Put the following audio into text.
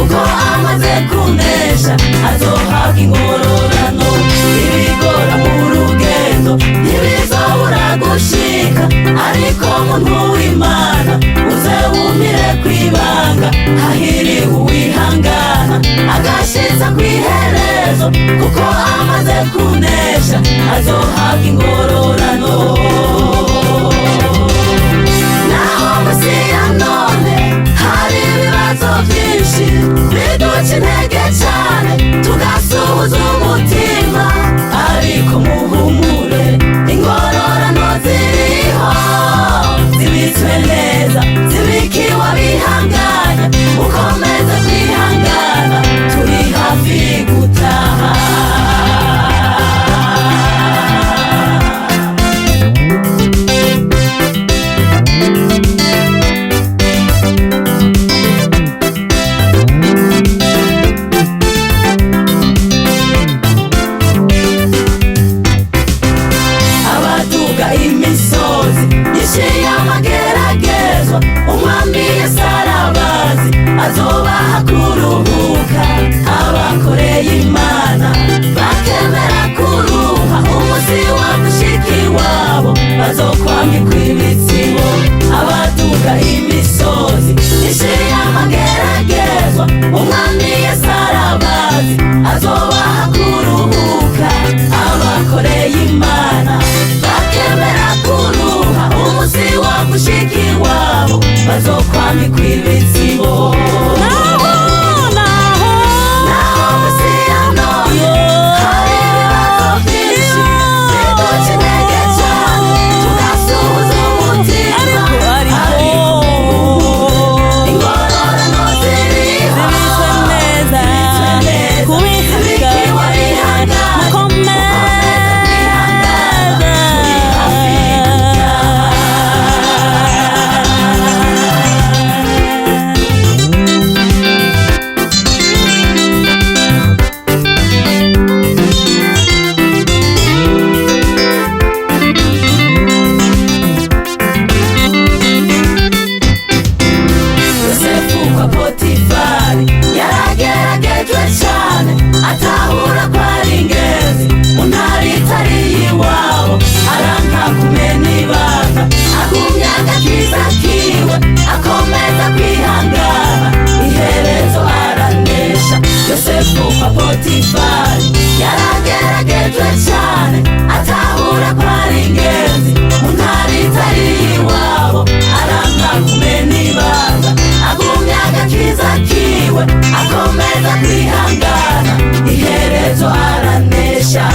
Kuko amaze kunesha azohabwa ingororano. Ibigora mu rugendo ntibizobura gushika, ariko muntu w'Imana uze wumire kwibanga. Hahiriwe uwihangana agashitsa kw'iherezo, kuko amaze kunesha azohabwa ingororano. Naho musi ya none hari ibibazo byinshi biduca intege cyane, tugasuhuza umutima, ariko muhumure, ingororano ziriho, zibitswe neza, zibikiwe abihanganye. Mukomeze kwihangana, turi hafi gutaha. Abaduga imisozi nyinshi y'amageragezwa, Umwami Yesu arabazi, azobaha kuruhuka. Abakoreye Imana bakemera kuruha, umunsi wa mushiki wabo bazokwambikwa ibitsibo. Abaduga imisozi nyinshi y'amageragezwa, Umwami Yesu arabazi, azobaha kuruhuka. Abakoreye Imana bakemera kuruha, umunsi wa mushiki wabo bazokwambikwa ibitsibo. Naho, naho, Naho munsi ya none hari ibibazo byinshi biduca intege cyane, tugasuhuza umutima, Ariko, ariko, ingororano ziriho, zibitswe neza, zibitswe neza, kubihangana, zibikiwe abihangana. Mukomeze kwihangana, turi hafi gutaha. Yosefu kwa Potifari yarageragejwe cyane, atahura ko ari ingenzi mu ntara itari iwabo. Aranka kumena ibanga, agumya agakiza kiwe, akomeza kwihangana, iherezo aranesha. Yosefu kwa Potifari yarageragejwe cyane, atahura ko ari ingenzi mu ntara itari iwabo. Aranka kumena ibanga, agumya agakiza kiwe, akomeza kwihangana, iherezo aranesha.